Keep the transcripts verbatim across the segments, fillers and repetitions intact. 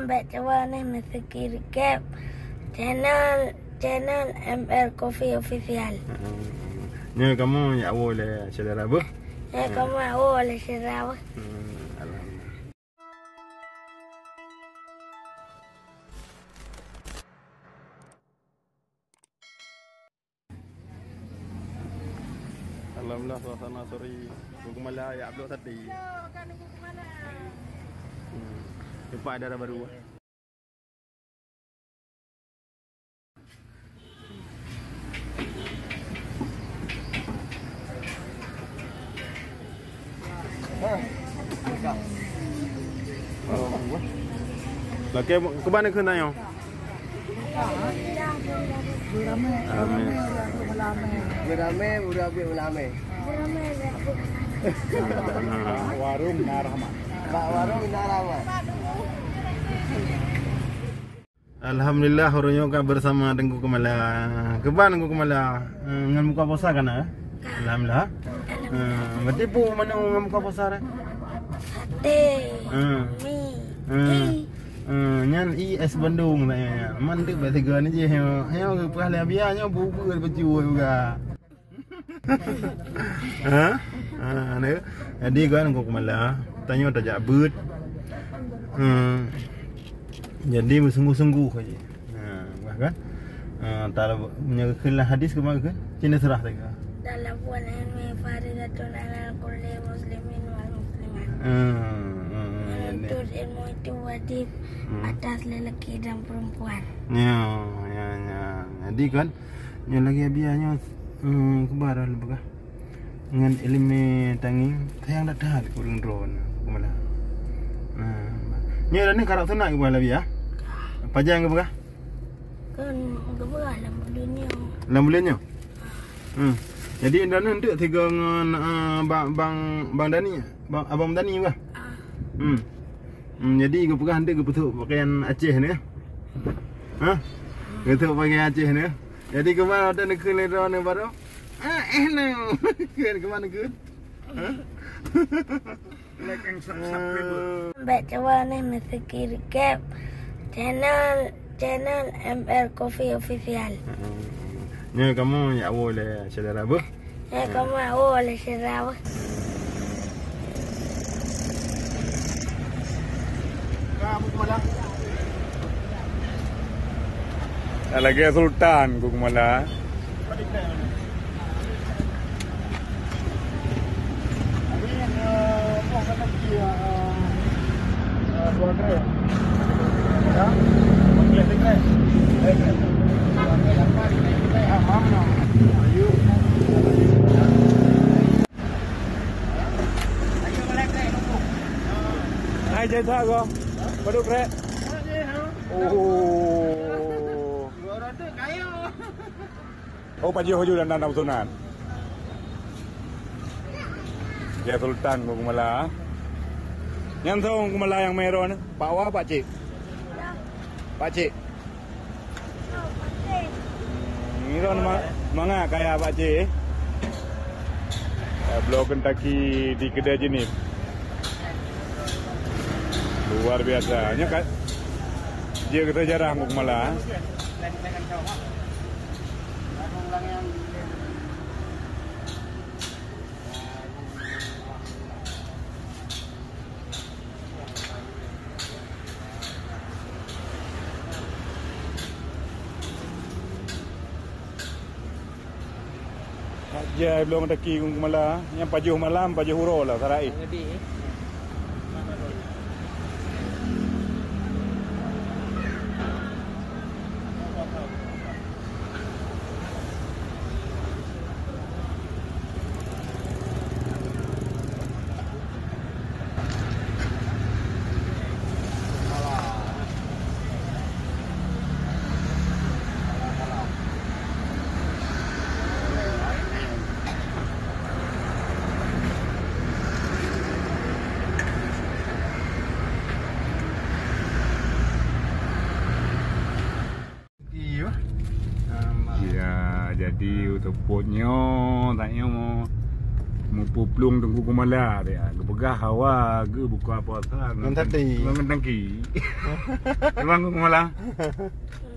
Bèk cuba neuh meusubscribe channel, channel M R Coffee Official. Nyoe kamoe jak woe lé syedara beuh. Nyoe kamoe jak woe lé syedara beuh. Hmm, alhamdulillah. Alhamdulillah, suasana sore Geukeumala jak bloe saté. Hmm. Jumpa dara baru. Lakèe keuban keuh tanyoe. Amin. Beuramé, beuramé, beuramé. Warung Narahmat. Bak warung Narahmat. Alhamdulillah, uroe nyoe ka bersama Teungku Keumala. Keuban Teungku Keumala, eh, ngon buka puasa ka na? Alhamdulillah. Eh, berarti peue menu ngon buka puasa dah? Saté. Eh. Mi. Eh. Eh, nyan i es bandong tanya nyan. Mantap bak sigoe ni jih. Nyoe, nyoe peugah lé Abia nyoe bubur baju juga. Ha? Ha, ni. Jadi kan Teungku Keumala, tanyoe tajak beuet. Hmm. Jadi beusungguh-sungguh aja. Ha, bah kan? Ha, ta meunyoe keulah hadis keumae keu cina serah teuka. Talabul ilmi faridatun ala kulli muslimin wal muslimat. Hmm, hmm, hmm, jadi. Menuntut ilmu itu wajib atas lelaki dan perempuan. Ya, ya, ya. Jadi kan, nyoe lagèe Abia nyoe, eh, keuban lôn peugah. Ngon ileumèe tangieng, sayang that-that keu ureueng droeneuh, Teungku Keumala. Nah, nyoe dah ni karap sunat keuban lé Abia? Pajan geupeugah? Kan geupeugah lam buleuen nyoe. Lam buleuen nyoe? Hmm. Jadi, droeneuh enteuk sigoe ngon, eh, bang, bang, bang Dani, bang, abang Dani bah? Ah. Hmm. Hmm, jadi geupeugah enteuk geupeusok pakaian Aceh ni. Ha? Geupeusok pakaian Aceh ni. Jadi keuban watèe neukheun lé droeneuh baru. Ah, eh, no. Kheun keuban neukheun. Ha? Like and subscribe. Bèk cuba neuh meusubscribe channel, channel M R Coffee Official. Nyoe kamoe jak woe lé syedara beuh. Nyoe kamoe jak woe lé syedara beuh. Ka Teungku Keumala. Lagèe sultan Teungku Keumala. Hai, jai that go. Padub krek. Oh. Oh, pajoh ju dan, dan, dan sunat. Ya, sultan Teungku Keumala. Nyan soe Teungku Keumala nyang meuhe droeneuh? Pak Wa, Pak Cik? Pak Cik. Hmm, ni droeneuh ma-, mangat kaya Pak Cik, eh? Eh, bloe Kentucky di Keudè Jeunieb. Luar biasa. Nyoe ka, jeuet keu seujarah Teungku Keumala. Jai bloe Kentucky Teungku Keumala, nyang pajoh malam, pajoh uroe lah, sarai. Iya. Ya, jadi seupôt nyoe, tanyoe Meupuplueng Teungku Kumala dia. Geupeugah hawa geuh buka puasa ngon tangki. Ngon tangki. Memang Teungku Kumala.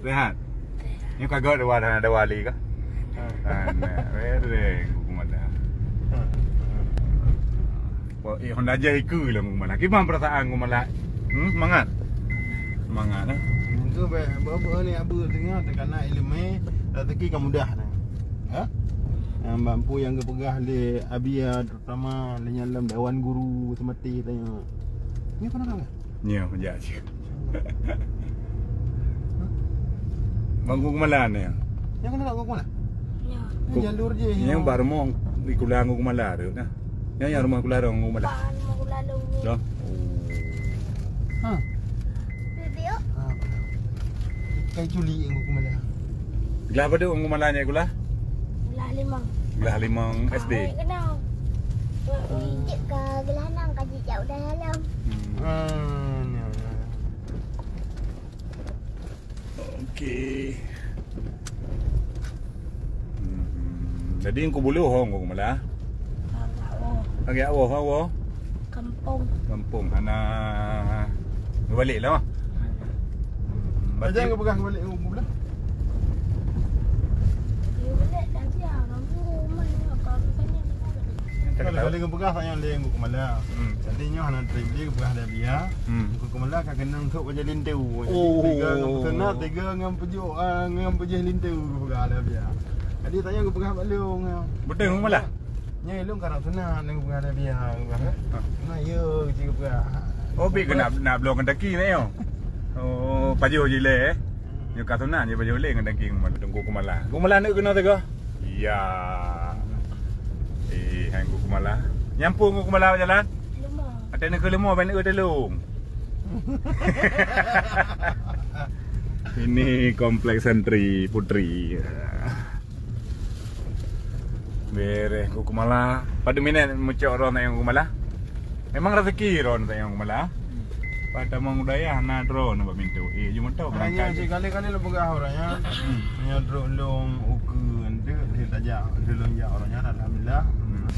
Sehat. Nyoe ka gèt dua, dua wali kah? Ha. Anak, bereng Teungku Kumala. Ha. Oh, eh, Honda Jazz ikeu lah Teungku Kumala. Kiban perasaan Teungku Kumala? Hmm, semangat? Semangat, eh? Itu ba-, ba-, ba-, ni Abu tengah teukana ileumèe, rezeki ka mudah dah. Ha? Nyang bak peue nyang geupeugah lé Abia, terutama lé nyan lom Dewan Guru Seumeuti tanya. Ni apa nama? Nyoe, jak cit. Bang Teungku Kumala ni. Nyang keuneuk Teungku Kumala? Ya. Nyang jalur jih. Nyang bak rumoh di Kula Teungku Kumala tu nah. Nyang, nyang rumoh Kula Teungku Kumala. Bak rumoh Kula Teungku. Dah. Ha. Video. Ha, apa? Kai culi Teungku Kumala. Glah padum Teungku Kumala nyan Kula? Glah limong. Glah limong S D. Ai, kenal. Cik ka glah enam ka jijak udah dalam. Hmm. Ah, ya, ya. Okey. Hmm. Jadi Teungku Bulu ho Teungku Kumala? Agak woh. Agak woh, ho woh? Kampung. Kampung. Hana geubalek lah. Hmm. Aja berarti geupeugah geubalek Teungku Kumala. Geubalek dah dia. Kamu rumah ni, kalau misalnya kita balik. Kalau, kalau geupeugah sayang lé Teungku Kumala. Hmm. Jadi nyoe hana trip lé geupeugah dah biya. Hmm. Teungku Kumala ka keunong thok bajèe linto. Oh. Tiga ngon peuseunak, tiga ngon peujok, ah, ngon peujeuh linto geupeugah dah biya. Jadi tanya geupeugah bak lôn, ah. Beutôi Teungku Kumala? Nyoe lôn karap sunat ngon geupeugah dah biya, geupeugah. Ha. Nah, yo, cit geupeugah. Oh, bit keuneuk nak bloe ngon daki nak yo. Oh, pajoh jilèe, eh. Nyoe ka sunat nyoe pajoh lé ngon daki Teungku Kumala. Teungku Kumala neuk keunoe teuga? Ya. Eh, hai Teungku Kumala. Nyampung Teungku Kumala jalan? Leumo. Até neuk keu leumo, ban neuk tulông. Ini kompleks santri putri. Bereh Teungku Kumala. Padum minèt meucok droe nyan Teungku Kumala? Memang rezeki droe nyan Teungku Kumala. Pada meuang budaya na droe nyan bak pintoe. Eh, jumeutoe barangkahi. Hanya sekali-kali lôn peugah ureueng nyan. Hmm. Nyan droe lôn ukeue enteuk, dia tajak, dia lôn jak ureueng nyan, alhamdulillah. Hmm.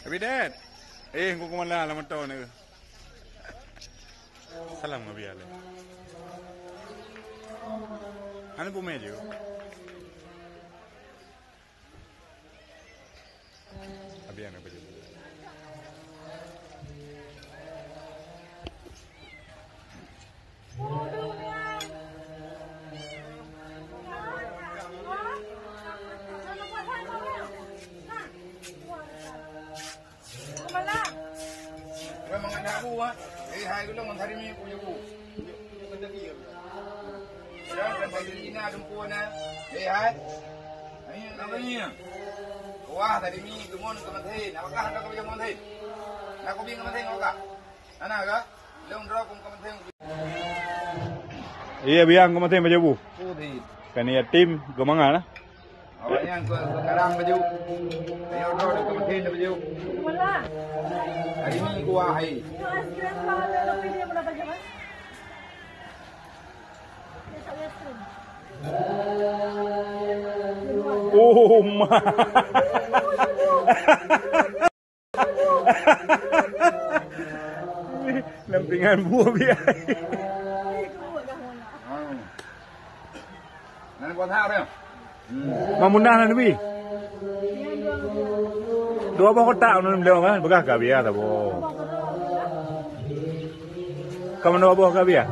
Abi Ded. Eh, Teungku Kumala lam moto ni. Salam ngon Abi Alek. Hana bumé je. Abi Alek apa je? Wah, mangat na bu, ah. Eh, hai dulu, mentari mi, punya bu. Dan mentari ina, dumpu na. Eh, hai. Ayo, nak bagi ya. Wah, tadi mi, gemon ke mentari. Nak makan, nak kau yang mentari. Nak kau bing ke mentari, nak makan. Ana ka? Long drop kum keumeuteng. Iya, biang keumeuteng baju bu. Putih. Kan yatim, geumangat lah. Awaknyan ke sekarang baju. Ayo drop keumeuteng baju. Hari ni kuah hai. Oh, ma. Lam pingan buah biaya. Hmm. Nan buat hak dia. Hmm. Mamunah nan bi. Dua boh kotak nan beliau kan, peugah ka biaya tak boh. Kamu dua boh ka biaya.